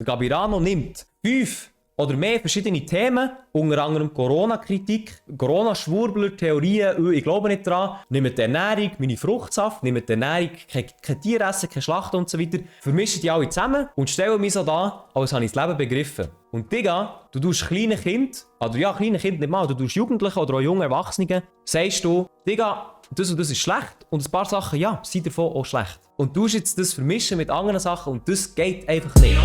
Der Gabirano nimmt 5 oder mehr verschiedene Themen, unter anderem Corona-Kritik, Corona-Schwurbler, Theorien, ich glaube nicht dran, nimmt die Ernährung, meine Fruchtsaft, nimmt die Ernährung, kein Tier essen, keine Schlachten und so weiter, vermischen die alle zusammen und stellen mich so da, als habe ich das Leben begriffen. Und Digga, du tust kleinen Kind, oder ja, kleine Kind nicht mal, du tust Jugendliche oder auch junge Erwachsene, sagst du, Digga, das und das ist schlecht und ein paar Sachen, ja, sind davon auch schlecht. Und du tust jetzt das vermischen mit anderen Sachen und das geht einfach nicht.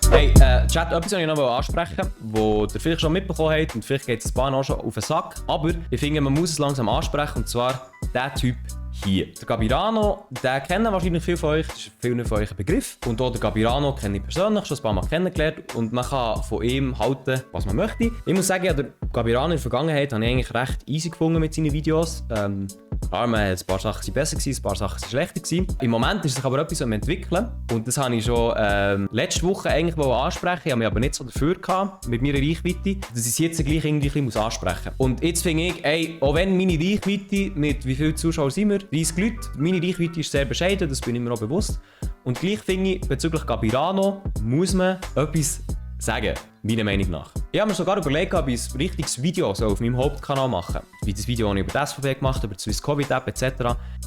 Hey, Chat, etwas wollte ich noch ansprechen, wo ihr vielleicht schon mitbekommen habt und vielleicht geht es ein paar noch schon auf den Sack, aber ich finde, man muss es langsam ansprechen und zwar der Typ hier. Der Gabirano, den kennen wahrscheinlich viele von euch, das ist vielen von euch ein Begriff. Und auch der Gabirano kenne ich persönlich schon ein paar Mal kennengelernt und man kann von ihm halten, was man möchte. Ich muss sagen, ja, der Gabirano in der Vergangenheit habe ich eigentlich recht easy gefunden mit seinen Videos. Klar, ein paar Sachen waren besser, ein paar Sachen waren schlechter. Im Moment ist sich aber etwas am entwickeln und das habe ich schon letzte Woche eigentlich ansprechen. Ich habe mich aber nicht so dafür gehabt, mit meiner Reichweite, dass ich es jetzt gleich irgendwie ein bisschen ansprechen muss. Und jetzt finde ich, ey, auch wenn meine Reichweite, mit wie viele Zuschauer sind wir? 30 Leute, meine Reichweite ist sehr bescheiden, das bin ich mir auch bewusst. Und gleich finde ich, bezüglich Gabirano muss man etwas sagen, meiner Meinung nach. Ich habe mir sogar überlegt, ob ich ein richtiges Video auf meinem Hauptkanal machen soll. Wie das Video, das ich über die SVP gemacht habe, über die Swiss Covid App etc.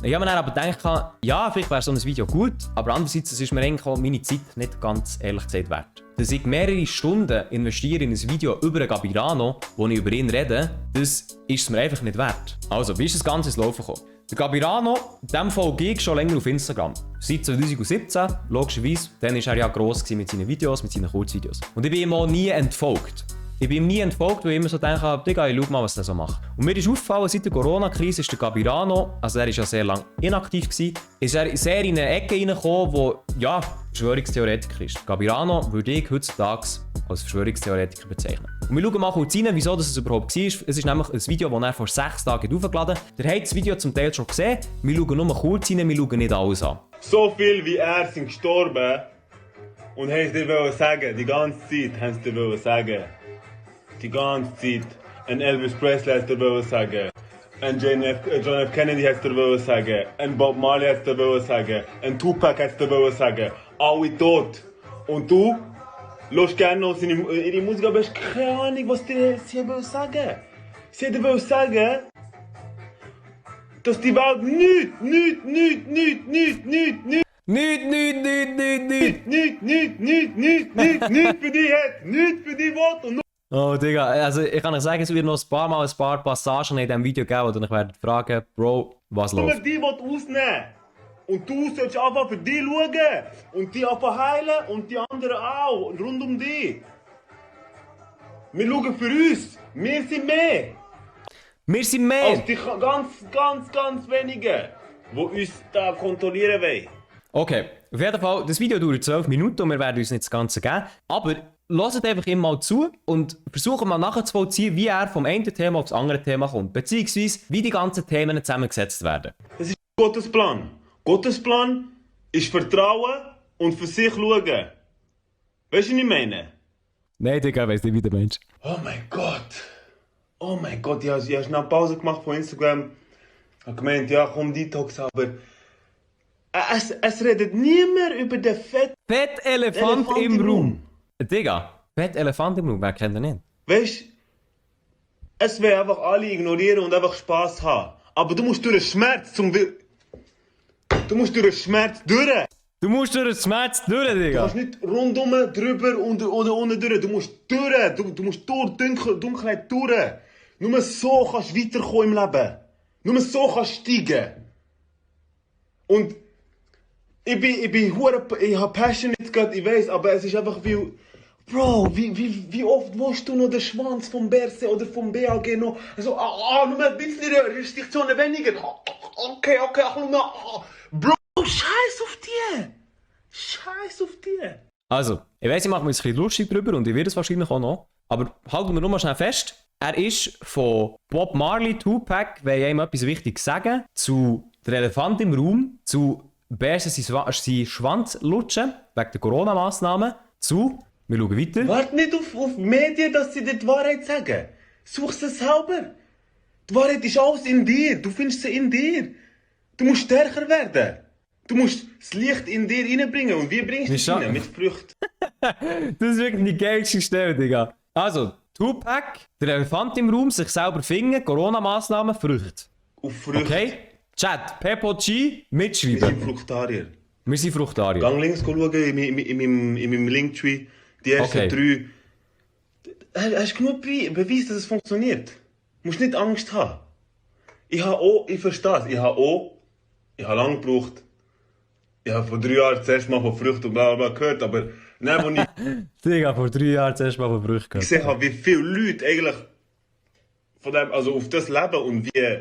Ich habe mir dann aber gedacht, ja, vielleicht wäre so ein Video gut, aber andererseits ist mir eigentlich auch meine Zeit nicht ganz ehrlich gesagt wert. Dass ich mehrere Stunden investiere in ein Video über einen Gabirano, wo ich über ihn rede, das ist es mir einfach nicht wert. Also, wie ist das Ganze ins Laufen gekommen? Der Gabirano, dem folge ich schon länger auf Instagram. Seit 2017, logischerweise, dann war er ja gross mit seinen Videos, mit seinen Kurzvideos. Und ich bin ihm auch nie entfolgt. Ich bin ihm nie entfolgt, weil ich immer so denke, Digga, ich schau mal, was der so macht. Und mir ist aufgefallen, seit der Corona-Krise ist der Gabirano, also er war ja sehr lange inaktiv gewesen, ist er sehr in eine Ecke reingekommen, wo, ja, Verschwörungstheoretiker ist. Gabirano würde ich heutzutage als Verschwörungstheoretiker bezeichnen. Und wir schauen mal kurz rein, wieso das überhaupt war. Es ist nämlich ein Video, das er vor 6 Tagen hochgeladen hat. Ihr habt das Video zum Teil schon gesehen. Wir schauen nur kurz rein, wir schauen nicht alles an. So viel wie er sind gestorben und haben sie dir sagen, die ganze Zeit haben sie dir sagen. Die ganze Zeit. Ein Elvis Presley hat dir sagen. Ein John F. Kennedy hat dir sagen. Ein Bob Marley hat dir sagen. Ein Tupac hat dir sagen. Alle tot. Und du? Lass gerne noch ihre Musik, aber hast keine Ahnung, was sie wollen sagen. Sie wollen sagen, dass die Welt nichts für die hat, nichts für die will und Oh Digga, also ich kann euch sagen, es wird noch ein paar Passagen in diesem Video geben, und ich werde fragen, Bro, was nur läuft? die will ausnehmen. Und du sollst einfach für die schauen und die einfach heilen und die anderen auch, rund um die. Wir schauen für uns, wir sind mehr. Wir sind mehr! Als die ganz wenigen, die uns da kontrollieren wollen. Okay, auf jeden Fall, das Video dauert 12 Minuten und wir werden uns nicht das Ganze geben. Aber hört einfach ihm mal zu und versucht mal nachzuvollziehen, wie er vom einen Thema aufs andere Thema kommt. Beziehungsweise, wie die ganzen Themen zusammengesetzt werden. Das ist Gottes Plan. Gottes Plan ist Vertrauen und für sich schauen. Weißt du, was ich meine? Nein, Digga, ich weiss nicht, wie der Mensch. Oh mein Gott, ich habe schnell Pause gemacht von Instagram. Ich habe gemeint, ja komm, Detox, aber es redet niemand über den Fettelefant im Raum. Digga, Fettelefant im Raum, wer kennt den nicht? Weißt du, es will einfach alle ignorieren und einfach Spass haben. Aber du musst durch den Schmerz Du musst durch den Schmerz durch. Du musst durch den Schmerz durch, Du Digga. kannst nicht rundum, drüber oder unten durch. Du musst durch. Du musst durch Dunkelheit durch. Nur so kannst du weiterkommen im Leben. Nur so kannst du steigen. Und ich habe passionate gerade, ich weiß, aber es ist einfach wie... Bro, wie oft willst du noch den Schwanz vom Berse oder vom BAG noch? Also, nur ein bisschen Restriktionen weniger. Okay, nur. Bro, scheiß auf die! Scheiß auf die! Also, ich weiss, ich mache mir jetzt ein bisschen lustig drüber und ich werde es wahrscheinlich auch noch. Aber halten wir nur mal schnell fest. Er ist von Bob Marley, Tupac, weil ich ihm etwas Wichtiges sagen, zu der Elefant im Raum, zu Berse sein Schwanz lutschen, wegen der Corona-Massnahmen, zu... Wir schauen weiter. Warte nicht auf Medien, dass sie dir die Wahrheit sagen. Such sie selber. Die Wahrheit ist alles in dir. Du findest sie in dir. Du musst stärker werden. Du musst das Licht in dir reinbringen. Und wie bringst du es rein? Mit Früchten. Das ist wirklich die geilste Stelle, Digga. Also, Tupac, der Elefant im Raum, sich selber finden, Corona-Massnahmen, Früchte. Auf Früchte. Okay? Chat, Peppo G, Wir mitschreiben. sind Fruchtarier. Wir sind Fruchtarier. Gang links schauen in meinem Linktree. Die ersten 3. Hast du genug Beweis, dass es funktioniert? Du musst nicht Angst haben. Ich verstehe es. Ich habe lange gebraucht. Ich habe vor 3 Jahren zuerst mal von Früchten und bla bla gehört, aber dann, wo ich Digga, vor 3 Jahren zuerst mal von Früchten gehört. gesehen habe, wie viele Leute eigentlich von dem, also auf das leben und wie.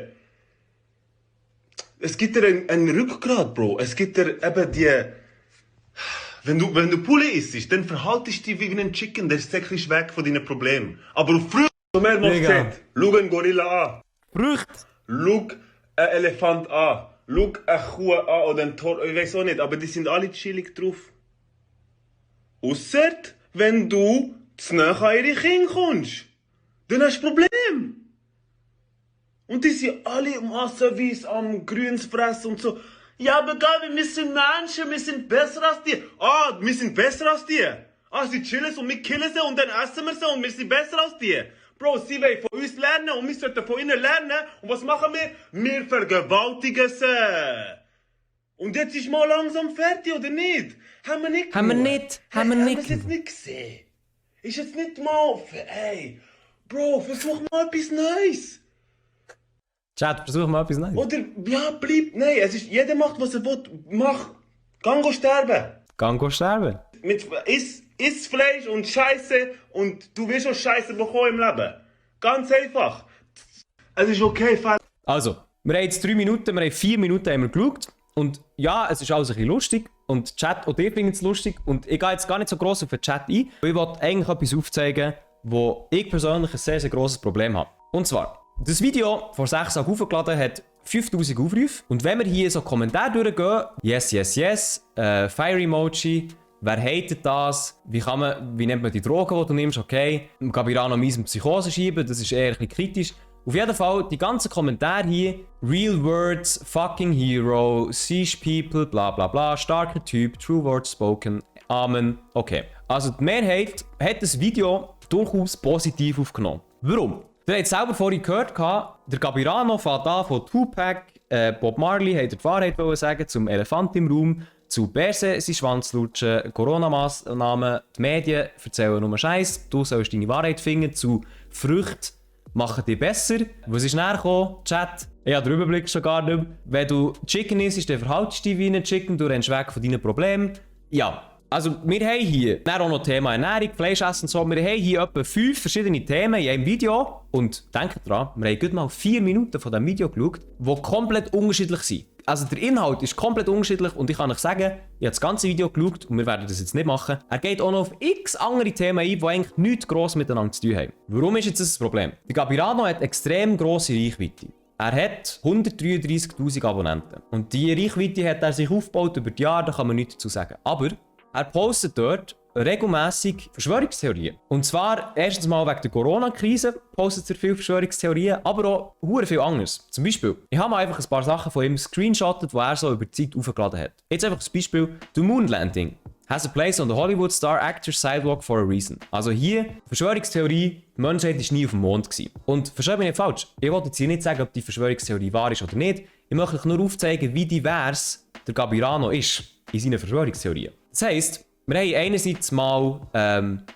Es gibt dir einen Rückgrat, Bro. Es gibt dir eben die. Wenn du Poulet isst, dann verhaltest du dich wie ein Chicken, der ist säcklich weg von deinen Problemen. Aber auf Früchte, so mehrmals gesagt, schau einen Gorilla an. Früchte! Schau einen Elefant an. Schau eine Kuh an oder ein Tor. Ich weiß auch nicht, aber die sind alle chillig drauf. Ausser, wenn du zu nahe an ihre Kinder kommst. Dann hast du ein Problem. Und die sind alle massenweise am Grüns fressen und so. Ja, aber Gabi, wir sind Menschen, wir sind besser als die. Ah, wir sind besser als die. Ah, sie chillen und wir killen sie und dann essen wir sie und wir sind besser als die. Bro, sie wollen von uns lernen und wir sollten von ihnen lernen. Und was machen wir? Wir vergewaltigen sie. Und jetzt ist mal langsam fertig, oder nicht? Haben wir nicht Haben wir genug? nicht. Haben wir es jetzt nicht gesehen? Ist jetzt nicht mal... Ey, Bro, versuch mal etwas Neues. Chat, versuch mal etwas Neues. Oder, ja, bleib... Nein, jeder macht, was er will. Mach. Gang sterben. Gang sterben. Iss Fleisch und Scheiße und du wirst auch Scheiße bekommen im Leben. Ganz einfach. Es ist okay, Also, wir haben jetzt 3 Minuten, wir haben 4 Minuten haben wir geschaut. Und ja, es ist alles ein bisschen lustig. Und die Chat und ihr findet es lustig. Und ich gehe jetzt gar nicht so gross auf den Chat ein. Weil ich wollte eigentlich etwas aufzeigen, wo ich persönlich ein sehr, sehr grosses Problem habe. Und zwar, das Video vor 6 Tagen hochgeladen hat 5000 Aufrufe. Und wenn wir hier so Kommentare durchgehen, yes, yes, yes, Fire Emoji, wer hatet das, wie nennt man die Drogen, die du nimmst, okay, Gabirano mies und Psychose schieben, das ist eher ein bisschen kritisch. Auf jeden Fall, die ganzen Kommentare hier, Real Words, Fucking Hero, Siege People, bla bla bla, starker Typ, True Words spoken, Amen, okay. Also die Mehrheit hat das Video durchaus positiv aufgenommen. Warum? Ihr habt es selber vorhin gehört, der Gabirano fährt an von Tupac, Bob Marley hat die Wahrheit sagen zum Elefant im Raum, zu Bärse, sein Schwanz lutschen, Corona-Massnahmen, die Medien erzählen nur Scheiß, du sollst deine Wahrheit finden, zu Früchte machen dich besser. Was ist näher gekommen? Chat. Ich habe den Überblick schon gar nicht mehr. Wenn du Chicken isst, dann verhaltest du dich wie ein Chicken, du rennst weg von deinen Problemen. Ja, also wir haben hier dann auch noch Thema Ernährung, Fleisch essen und so. Wir haben hier etwa 5 verschiedene Themen in einem Video. Und denkt dran, wir haben gerade mal 4 Minuten von diesem Video geschaut, die komplett unterschiedlich sind. Also der Inhalt ist komplett unterschiedlich und ich kann euch sagen, ich habe das ganze Video geschaut und wir werden das jetzt nicht machen. Er geht auch noch auf x andere Themen ein, die eigentlich nichts gross miteinander zu tun haben. Warum ist jetzt das Problem? Der Gabirano hat extrem grosse Reichweite. Er hat 133'000 Abonnenten. Und diese Reichweite hat er sich aufgebaut über die Jahre, da kann man nichts dazu sagen. Aber er postet dort regelmäßig Verschwörungstheorien. Und zwar erstens mal wegen der Corona-Krise postet er viele Verschwörungstheorien, aber auch hure viel anderes. Zum Beispiel, ich habe mal einfach ein paar Sachen von ihm screenshottet, die er so über die Zeit aufgeladen hat. Jetzt einfach das Beispiel, The Moon Landing has a place on the Hollywood star actor's sidewalk for a reason. Also hier, Verschwörungstheorie, die Menschheit war nie auf dem Mond gewesen. Und versteht mich nicht falsch, ich wollte jetzt hier nicht sagen, ob die Verschwörungstheorie wahr ist oder nicht. Ich möchte euch nur aufzeigen, wie divers der Gabirano ist in seinen Verschwörungstheorien. Das heisst, wir haben einerseits mal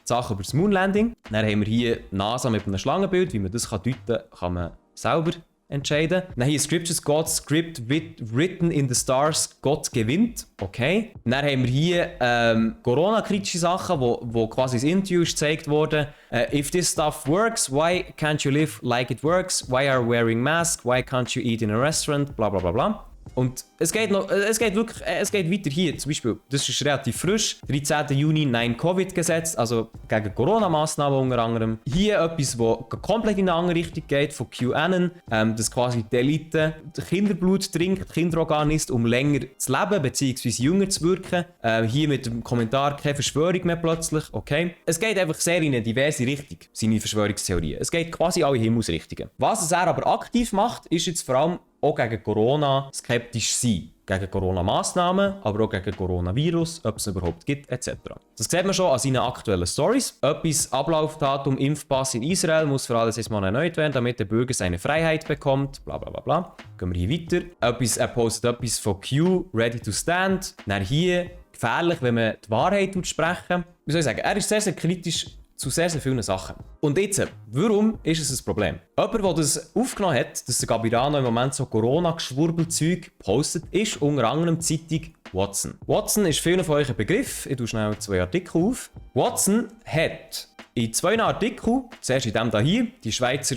Sachen über das Moonlanding. Dann haben wir hier NASA mit einem Schlangenbild. Wie man das deuten kann, kann man selber entscheiden. Dann hier Scriptures, God's Script written in the stars, Gott gewinnt. Okay. Dann haben wir hier Corona-kritische Sachen, wo quasi das Interview ist gezeigt wurde. If this stuff works, why can't you live like it works? Why are you wearing masks? Why can't you eat in a restaurant? Bla bla bla bla. Und es geht weiter hier, zum Beispiel, das ist relativ frisch, 13. Juni 9-Covid-Gesetz, also gegen Corona-Massnahmen unter anderem. Hier etwas, das komplett in eine andere Richtung geht, von QAnon, dass quasi die Elite Kinderblut trinkt, Kinderorgan isst, um länger zu leben, bzw. jünger zu wirken. Hier mit dem Kommentar, keine Verschwörung mehr plötzlich, okay. Es geht einfach sehr in eine diverse Richtung, seine Verschwörungstheorien. Es geht quasi alle Himmelsrichtungen. Was er aber aktiv macht, ist jetzt vor allem auch gegen Corona skeptisch sein. Gegen Corona-Massnahmen, aber auch gegen Coronavirus, ob es überhaupt gibt, etc. Das sieht man schon an seinen aktuellen Stories. Etwas Ablaufdatum Impfpass in Israel muss für alles erstmal erneuert werden, damit der Bürger seine Freiheit bekommt. Bla bla bla bla. Gehen wir hier weiter. Er postet etwas von Q, ready to stand. Dann hier, gefährlich, wenn man die Wahrheit sprechen. Wie soll ich sagen, er ist sehr, sehr kritisch zu sehr, sehr vielen Sachen. Und jetzt, warum ist es ein Problem? Jemand, der das aufgenommen hat, dass der Gabirano im Moment so Corona-Geschwurbelzeug postet, ist unter anderem die Zeitung Watson. Watson ist vielen von euch ein Begriff. Ich tue schnell 2 Artikel auf. Watson hat in 2 Artikeln, zuerst in dem hier, die Schweizer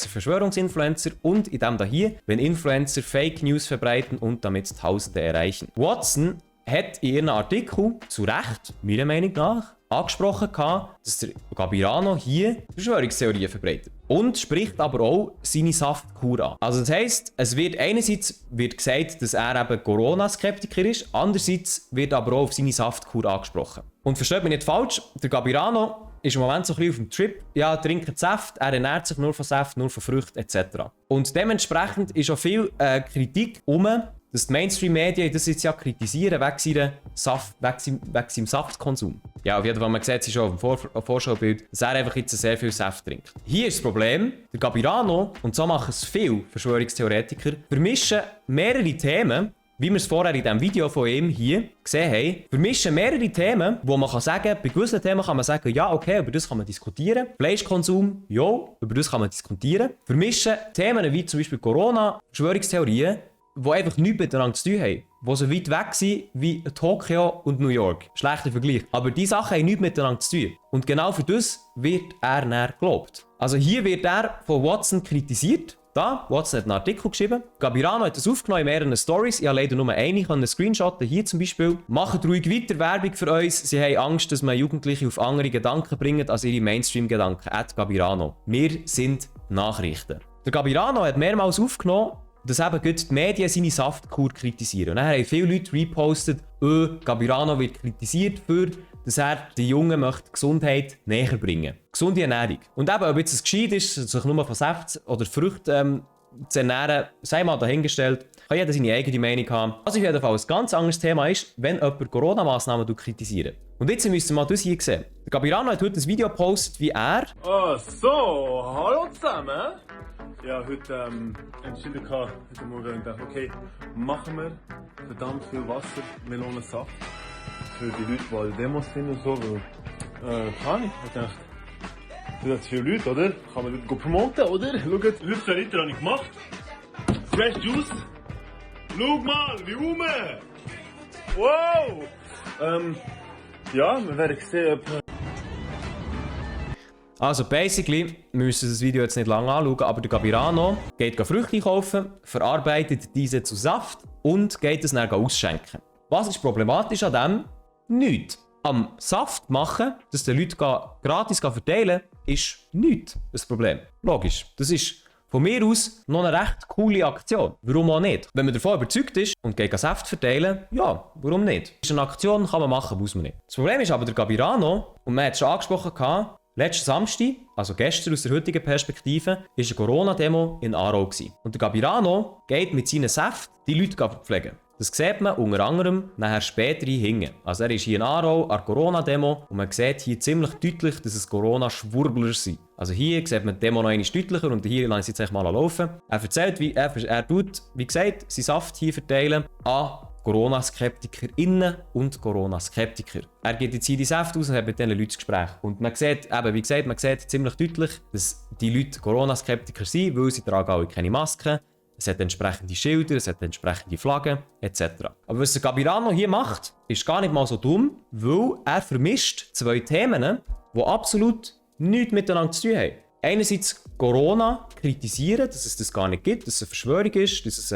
Verschwörungsinfluencer und in dem hier, wenn Influencer Fake News verbreiten und damit Tausende erreichen. Watson hat in ihren Artikel, zu Recht, meiner Meinung nach, angesprochen, dass der Gabirano hier Verschwörungstheorien verbreitet. Und spricht aber auch seine Saftkur an. Also das heisst, es wird einerseits gesagt, dass er eben Corona-Skeptiker ist, andererseits wird aber auch auf seine Saftkur angesprochen. Und versteht mich nicht falsch, der Gabirano ist im Moment so ein bisschen auf dem Trip, ja, trinkt Saft, er ernährt sich nur von Saft, nur von Früchten etc. Und dementsprechend ist auch viel Kritik dass die Mainstream-Medien das jetzt ja kritisieren wegen seinem Saftkonsum. Ja, auf jeden Fall, man sieht es schon auf dem Vorschaubild, dass er einfach jetzt sehr viel Saft trinkt. Hier ist das Problem, der Gabirano, und so machen es viele Verschwörungstheoretiker, vermischen mehrere Themen, wie wir es vorher in diesem Video von ihm hier gesehen haben, vermischen mehrere Themen, wo man kann sagen, bei gewissen Themen kann man sagen, ja, okay, über das kann man diskutieren. Fleischkonsum, ja, über das kann man diskutieren. Vermischen Themen wie zum Beispiel Corona, Verschwörungstheorien, die einfach nichts miteinander zu tun haben. Die so weit weg sind wie Tokio und New York. Schlechter Vergleich. Aber diese Sachen haben nichts miteinander zu tun. Und genau für das wird er näher gelobt. Also hier wird er von Watson kritisiert. Watson hat einen Artikel geschrieben. Gabirano hat das aufgenommen in mehreren Stories. Ich habe leider nur einen screenshotten. Hier zum Beispiel. Macht ruhig weiter Werbung für uns. Sie haben Angst, dass man Jugendliche auf andere Gedanken bringt als ihre Mainstream-Gedanken. Gabirano. Wir sind Nachrichten. Der Gabirano hat mehrmals aufgenommen, dass eben die Medien seine Saftkur kritisieren. Und dann haben viele Leute repostet, Gabirano wird kritisiert dass er den Jungen möchte Gesundheit näher bringen. Gesunde Ernährung. Und eben, ob jetzt es gescheit ist, sich nur von Saft oder Früchten zu ernähren, sei mal dahingestellt, kann jeder seine eigene Meinung haben. Was auf jeden Fall ein ganz anderes Thema ist, wenn jemand Corona-Massnahmen kritisiert. Und jetzt müssen wir mal das hier sehen. Der Gabirano hat heute ein Video gepostet, wie er... Oh, so, hallo zusammen. Ja, heute entschieden heute Morgen gedacht, okay, machen wir verdammt viel Wasser, Melonensaft für die Leute, die alle Demos sind und so. Kann ich dachte, für das viele Leute, oder? Kann man das promoten, oder? Schaut, 15 Liter habe ich gemacht. Fresh Juice. Schau mal, wie rum! Wow! Ja, wir werden sehen, ob... Also basically, wir müssen das Video jetzt nicht lange anschauen, aber der Gabirano geht Früchte kaufen, verarbeitet diese zu Saft und geht es dann ausschenken. Was ist problematisch an dem? Nichts. Am Saft machen, das den Leuten gratis verteilen, ist nichts das Problem. Logisch. Das ist von mir aus noch eine recht coole Aktion. Warum auch nicht? Wenn man davon überzeugt ist und geht Saft verteilen, ja, warum nicht? Das ist eine Aktion, kann man machen, muss man nicht. Das Problem ist aber der Gabirano, und man hat es schon angesprochen, letzten Samstag, also gestern aus der heutigen Perspektive, war eine Corona-Demo in Aarau. Und der Gabirano geht mit seinen Säften die Leute verpflegen. Das sieht man unter anderem nachher später hinten. Also er ist hier in Aarau an der Corona-Demo und man sieht hier ziemlich deutlich, dass es Corona-Schwurbler sind. Also hier sieht man die Demo noch einmal deutlicher und hier lasse ich jetzt mal laufen. Er erzählt, wie er tut, wie gesagt, seinen Saft hier verteilen an Corona-SkeptikerInnen und Corona-Skeptiker. Er geht jetzt hier die Säfte aus und hat mit diesen Leuten Gespräche. Und man sieht, eben, wie gesagt, man sieht ziemlich deutlich, dass die Leute Corona-Skeptiker sind, weil sie tragen alle keine Masken. Es hat entsprechende Schilder, es hat entsprechende Flaggen, etc. Aber was der Gabirano hier macht, ist gar nicht mal so dumm, weil er vermischt 2 Themen, die absolut nichts miteinander zu tun haben. Einerseits Corona kritisieren, dass es das gar nicht gibt, dass es eine Verschwörung ist, dass es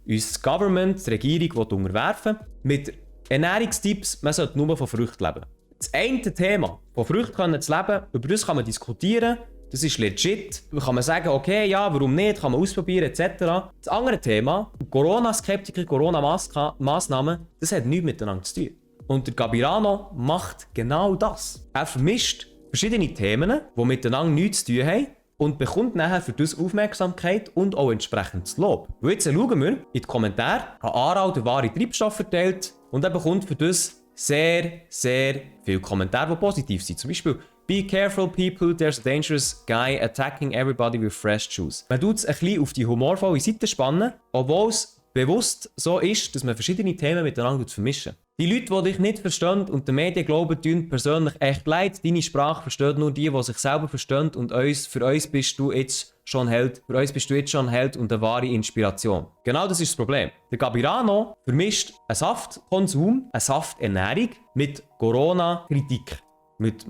uns das Government, die Regierung, unterwerfen will. Mit Ernährungstipps, man sollte nur von Früchten leben. Das eine Thema, von Früchten zu leben, über das kann man diskutieren. Das ist legit. Da kann man sagen, okay, ja, warum nicht, kann man ausprobieren, etc. Das andere Thema, Corona-Skeptiker, Corona-Massnahmen, das hat nichts miteinander zu tun. Und der Gabirano macht genau das. Er vermischt verschiedene Themen, die miteinander nichts zu tun haben, und bekommt nachher für das Aufmerksamkeit und auch entsprechendes Lob. Und jetzt schauen wir in die Kommentare, an Aral der wahre Treibstoff verteilt und er bekommt für das sehr, sehr viele Kommentare, die positiv sind. Zum Beispiel «Be careful people, there's a dangerous guy attacking everybody with fresh juice». Man tut es ein bisschen auf die humorvolle Seite spannen, obwohl es bewusst so ist, dass man verschiedene Themen miteinander vermischen. Die Leute, die dich nicht verstehen und den Medien glauben, tun persönlich echt leid. Deine Sprache verstehen nur die sich selber verstehen und für uns bist du jetzt schon Held. Für uns bist du jetzt schon Held und eine wahre Inspiration. Genau das ist das Problem. Der Gabirano vermischt einen Saftkonsum, eine Safternährung mit Corona-Kritik. Mit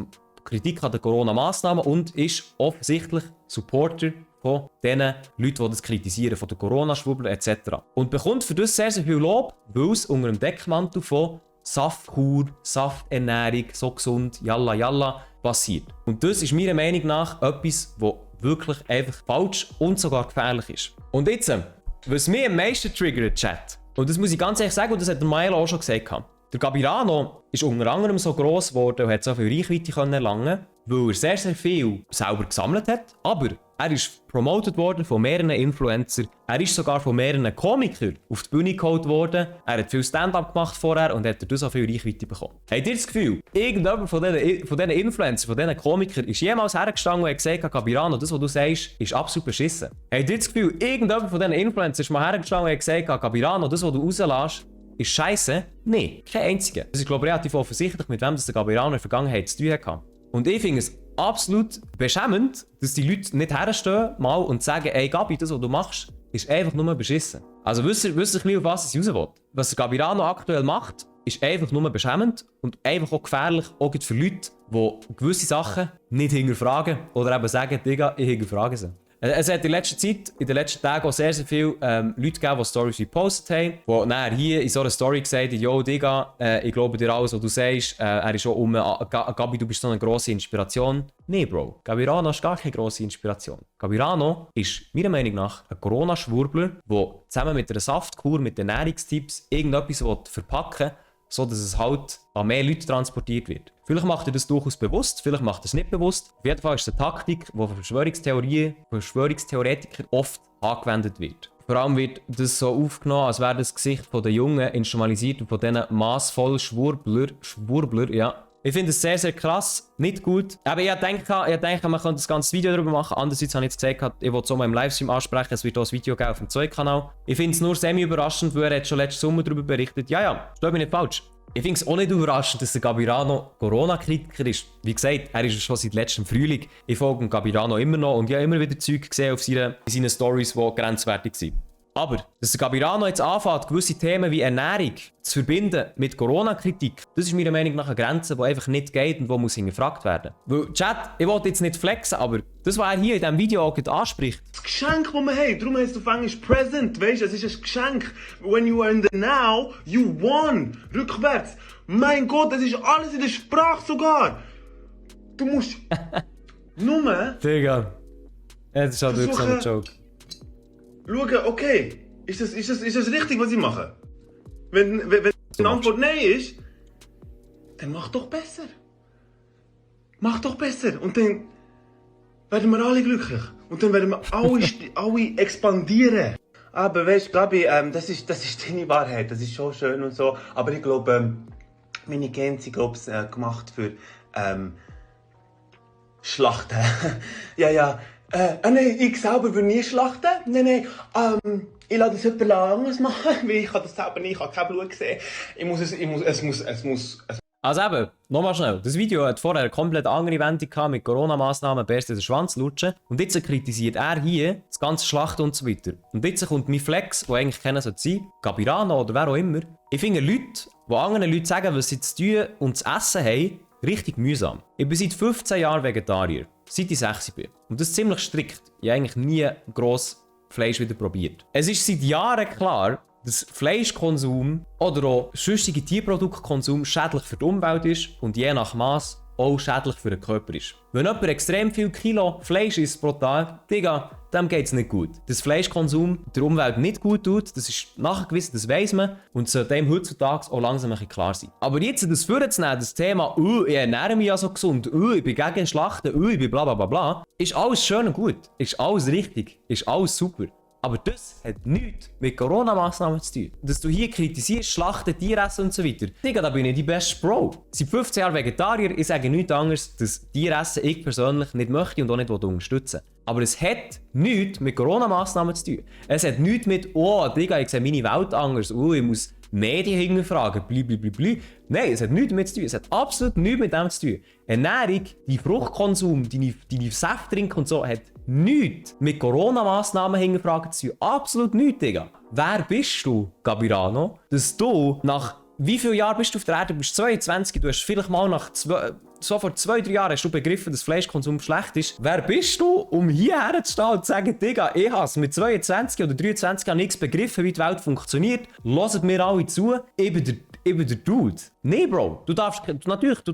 Kritik an den Corona-Massnahmen und ist offensichtlich Supporter von den Leuten, die das kritisieren, von den Corona-Schwubbler etc. Und bekommt für das sehr, sehr viel Lob, weil es unter dem Deckmantel von Saftkur, Safternährung, so gesund, yalla yalla passiert. Und das ist meiner Meinung nach etwas, was wirklich einfach falsch und sogar gefährlich ist. Und jetzt, was mich am meisten triggert, Chat, und das muss ich ganz ehrlich sagen, und das hat der Milo auch schon gesagt, der Gabirano ist unter anderem so gross geworden und hat so viel Reichweite erlangen, weil er sehr, sehr viel selber gesammelt hat, aber er ist promoted worden von mehreren Influencern, er ist sogar von mehreren Komikern auf die Bühne geholt worden, er hat viel Stand-up gemacht vorher und hat dadurch so viel Reichweite bekommen. Habt ihr das Gefühl, irgendjemand von diesen Influencern, von diesen Komikern ist jemals hergestanden und hat gesagt, Gabirano, das was du sagst, ist absolut beschissen? Habt ihr das Gefühl, irgendjemand von diesen Influencern ist mal hergestanden und hat gesagt, Gabirano, das was du rauslässt, ist scheiße? Nein, kein einziger. Das ist, glaube ich, relativ offensichtlich, mit wem das der Gabirano in der Vergangenheit zu tun hatte. Und ich finde es absolut beschämend, dass die Leute nicht herstehen mal und sagen, ey Gabi, das was du machst, ist einfach nur beschissen. Also wisst ihr ein bisschen, auf was ich raus will? Was der Gabirano aktuell macht, ist einfach nur beschämend und einfach auch gefährlich, auch für Leute, die gewisse Sachen nicht hinterfragen oder eben sagen, Digga, ich hinterfrage sie. Es hat in den letzten Tagen auch sehr, sehr viele Leute gegeben, die Stories repostet haben, die nachher hier in so einer Story gesagt haben, yo Digga, ich glaube dir alles, was du sagst, er ist schon Gabi, du bist so eine grosse Inspiration. Nee, Bro, Gabirano ist gar keine grosse Inspiration. Gabirano ist meiner Meinung nach ein Corona-Schwurbler, der zusammen mit einer Saftkur, mit Ernährungstipps irgendetwas verpacken will, so dass es halt an mehr Leute transportiert wird. Vielleicht macht er das durchaus bewusst, vielleicht macht er es nicht bewusst. Auf jeden Fall ist es eine Taktik, die von Verschwörungstheoretikern oft angewendet wird. Vor allem wird das so aufgenommen, als wäre das Gesicht der Jungen instrumentalisiert und von diesen massvollen Schwurbler, ja. Ich finde es sehr, sehr krass, nicht gut. Aber ich denke, man könnte das ganze Video darüber machen. Andererseits habe ich jetzt gesagt, ich wollte es auch mal im Livestream ansprechen. Es wird auch ein Video geben auf dem zweiten Ich finde es nur semi-überraschend, weil er hat schon letzten Sommer darüber berichtet. Ja, steht mir nicht falsch. Ich finde es auch nicht überraschend, dass der Gabirano Corona-Kritiker ist. Wie gesagt, er ist schon seit letztem Frühling. Ich folge Gabirano immer noch und ich habe immer wieder Zeug gesehen in seinen Stories, die grenzwertig sind. Aber, dass der Gabirano jetzt anfängt, gewisse Themen wie Ernährung zu verbinden mit Corona-Kritik, das ist meiner Meinung nach eine Grenze, die einfach nicht geht und die muss hinterfragt werden. Weil, Chat, ich wollte jetzt nicht flexen, aber das, was er hier in diesem Video auch anspricht. Das Geschenk, das wir haben, darum heißt es auf Englisch Present, weißt du, es ist ein Geschenk. When you are in the now, you won. Rückwärts. Mein Gott, das ist alles in der Sprache sogar. Du musst nur... Digga, das ist halt wirklich so ein Joke. Schauen, okay, ist das richtig, was ich mache? Wenn die Antwort Nein ist, dann mach doch besser. Mach doch besser. Und dann werden wir alle glücklich. Und dann werden wir alle expandieren. Aber weißt du, Gabi, das ist deine Wahrheit. Das ist schon schön und so. Aber ich glaube, meine Gene sind gemacht für Schlachten. ja. Nein, ich selber würde nie schlachten. Nein. Ich lasse das jemand anderes machen, weil ich kann das selber nicht, ich habe kein Blut gesehen. Es muss. Also eben, nochmal schnell. Das Video hat vorher eine komplett andere Wendung gehabt mit Corona-Massnahmen, Bärst den Schwanz lutschen. Und jetzt kritisiert er hier das ganze Schlachten und so weiter. Und jetzt kommt mein Flex, der eigentlich keiner sein sollte, Gabirano oder wer auch immer. Ich finde Leute, die anderen Leuten sagen, was sie zu tun und zu essen haben, richtig mühsam. Ich bin seit 15 Jahren Vegetarier. Seit ich 6 bin. Und das ist ziemlich strikt. Ich habe eigentlich nie gross Fleisch wieder probiert. Es ist seit Jahren klar, dass Fleischkonsum oder auch sonstige Tierproduktkonsum schädlich für die Umwelt ist und je nach Maß auch schädlich für den Körper ist. Wenn jemand extrem viel Kilo Fleisch isst pro Tag, Digga, dem geht es nicht gut. Dass Fleischkonsum der Umwelt nicht gut tut, das ist nachgewiesen, das weiss man und sollte dem heutzutage auch langsam ein bisschen klar sein. Aber jetzt das vorzunehmen, das Thema, ich ernähre mich ja so gesund, ich bin gegen Schlachten, ich bin bla bla bla bla, ist alles schön und gut, ist alles richtig, ist alles super. Aber das hat nichts mit Corona-Massnahmen zu tun. Dass du hier kritisierst, Schlachten, Tieressen und so weiter. Digga, da bin ich die beste Bro. Seit 15 Jahren Vegetarier, ich sage nichts anderes, dass Tieressen ich persönlich nicht möchte und auch nicht unterstützen. Aber es hat nichts mit Corona-Massnahmen zu tun. Es hat nichts mit, oh, Digga, ich sehe meine Welt anders, ich muss Medien hinterfragen, blablabla. Nein, es hat nichts damit zu tun. Es hat absolut nichts mit dem zu tun. Ernährung, dein Fruchtkonsum, deine Säfte und so, hat nichts mit Corona-Massnahmen hinterfragen zu tun. Absolut nichts, Digga. Wer bist du, Gabirano, dass du nach wie vielen Jahren bist du auf der Erde? Du bist 22, du hast vielleicht mal so vor 2-3 Jahren hast du begriffen, dass Fleischkonsum schlecht ist. Wer bist du, um hierher zu stehen und zu sagen, Digga, ich habe mit 22 oder 23 Jahren nichts begriffen, wie die Welt funktioniert. Hört mir alle zu, ich bin der Dude. Nee, Bro, du darfst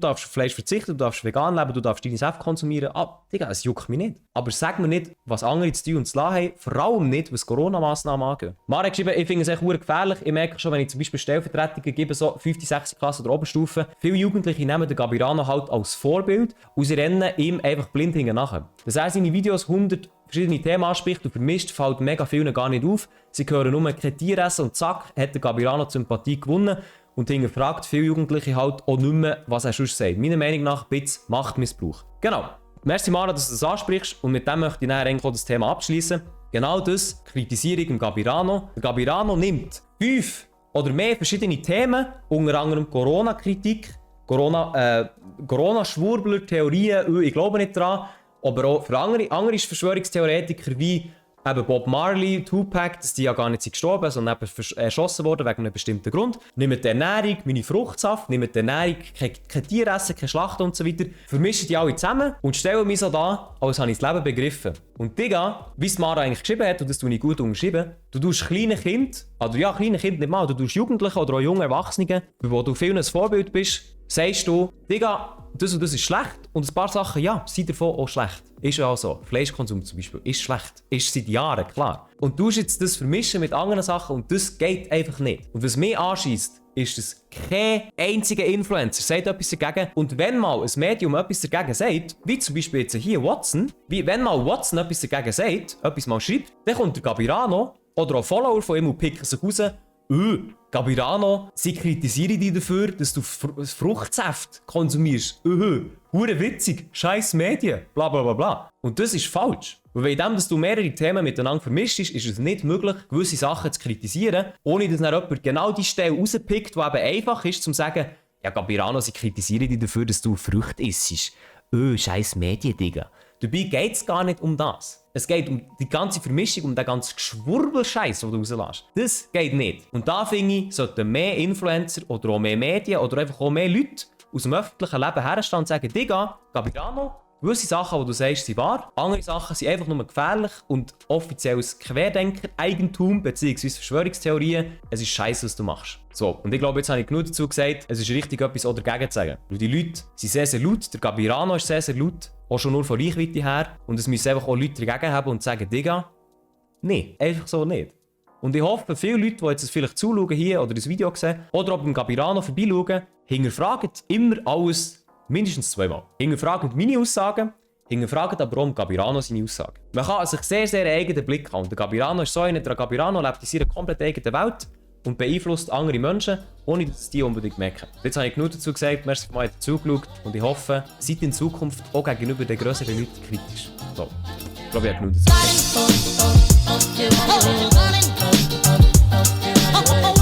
auf Fleisch verzichten, du darfst vegan leben, du darfst deine Säfte konsumieren. Digga, es juckt mich nicht. Aber sag mir nicht, was andere zu tun und zu lassen haben, vor allem nicht, was Corona-Massnahmen angeht. Mara hat geschrieben, ich finde es echt gefährlich. Ich merke schon, wenn ich zum Beispiel Stellvertretungen gebe, so 5., 6. Klasse oder Oberstufe, viele Jugendliche nehmen den Gabirano halt als Vorbild und sie rennen ihm einfach blind hinten nachher. Dass er seine Videos 100 verschiedene Themen anspricht und vermischt, fällt mega vielen gar nicht auf. Sie hören nur kein Tieressen und zack, hat der Gabirano die Sympathie gewonnen und hinterfragt viele Jugendliche halt auch nicht mehr, was er sonst sagt. Meiner Meinung nach ein bisschen Machtmissbrauch. Genau. Merci Mara, dass du das ansprichst und mit dem möchte ich nachher eigentlich auch das Thema abschließen. Genau das kritisiere ich im Gabirano. Der Gabirano nimmt 5 oder mehr verschiedene Themen, unter anderem Corona-Kritik, Corona-Schwurbler, Theorien, ich glaube nicht dran, aber auch für andere Verschwörungstheoretiker wie eben Bob Marley, Tupac, dass die ja gar nicht gestorben sind, sondern eben erschossen worden wegen einem bestimmten Grund. Nehmt die Ernährung, meine Fruchtsaft, nehmt die Ernährung, kein Tieressen, keine Schlachten und so weiter, vermischen die alle zusammen und stellen mich so da, als habe ich das Leben begriffen. Und Digga, wie es Mara eigentlich geschrieben hat, und das tue ich gut unterschrieben, du tust kleine Kinder, also ja, kleine Kinder nicht mal, du tust Jugendliche oder auch junge Erwachsene, wo du vielen ein Vorbild bist, sagst du, Digga, das und das ist schlecht und ein paar Sachen, ja, sind davon auch schlecht. Ist ja auch so. Fleischkonsum zum Beispiel ist schlecht. Ist seit Jahren, klar. Und du musst jetzt das vermischen mit anderen Sachen und das geht einfach nicht. Und was mich anschießt, ist, dass kein einziger Influencer sagt etwas dagegen. Und wenn mal ein Medium etwas dagegen sagt, wie zum Beispiel jetzt hier Watson, wenn mal Watson etwas dagegen sagt, etwas mal schreibt, dann kommt der Gabirano oder auch Follower von ihm und picken sich raus, Gabirano, sie kritisieren dich dafür, dass du Fruchtsaft konsumierst. Hure witzig, scheiß Medien, bla bla bla bla. Und das ist falsch. Weil wegen dem, dass du mehrere Themen miteinander vermischt, ist es nicht möglich, gewisse Sachen zu kritisieren, ohne dass dann jemand genau die Stelle rauspickt, die eben einfach ist, um zu sagen, ja Gabirano, sie kritisieren dich dafür, dass du Früchte isst. Scheiß Medien, Digga. Dabei geht es gar nicht um das. Es geht um die ganze Vermischung, um den ganzen Geschwurbelscheiß, den du rauslässt. Das geht nicht. Und da finde ich, sollten mehr Influencer oder auch mehr Medien oder einfach auch mehr Leute aus dem öffentlichen Leben herstehen und sagen, Digga, Gabirano, gewisse Sachen, die du sagst, sind wahr. Andere Sachen sind einfach nur gefährlich und offizielles Querdenker-Eigentum bzw. Verschwörungstheorien. Es ist scheiße, was du machst. So, und ich glaube, jetzt habe ich genug dazu gesagt, es ist richtig, etwas auch dagegen zu sagen. Weil die Leute sind sehr, sehr laut, der Gabirano ist sehr, sehr laut, auch schon nur von Reichweite her. Und es müssen einfach auch Leute dagegen haben und sagen, Digga, nee, einfach so nicht. Und ich hoffe, viele Leute, die jetzt vielleicht zuschauen hier oder das Video sehen, oder auch beim Gabirano vorbeischauen, hinterfragen immer alles mindestens 2-mal. Hinterfragen meine Aussagen, hinterfragen aber auch Gabirano seine Aussagen. Man kann sich sehr, sehr einen eigenen Blick haben. Der Gabirano ist so einer, der Gabirano lebt in seiner komplett eigenen Welt und beeinflusst andere Menschen, ohne dass die unbedingt merken. Jetzt habe ich genug dazu gesagt, merci für mal zugeschaut und ich hoffe, seid in Zukunft auch gegenüber den grösseren Leuten kritisch. So, ich glaube, ich habe genug dazu gesagt.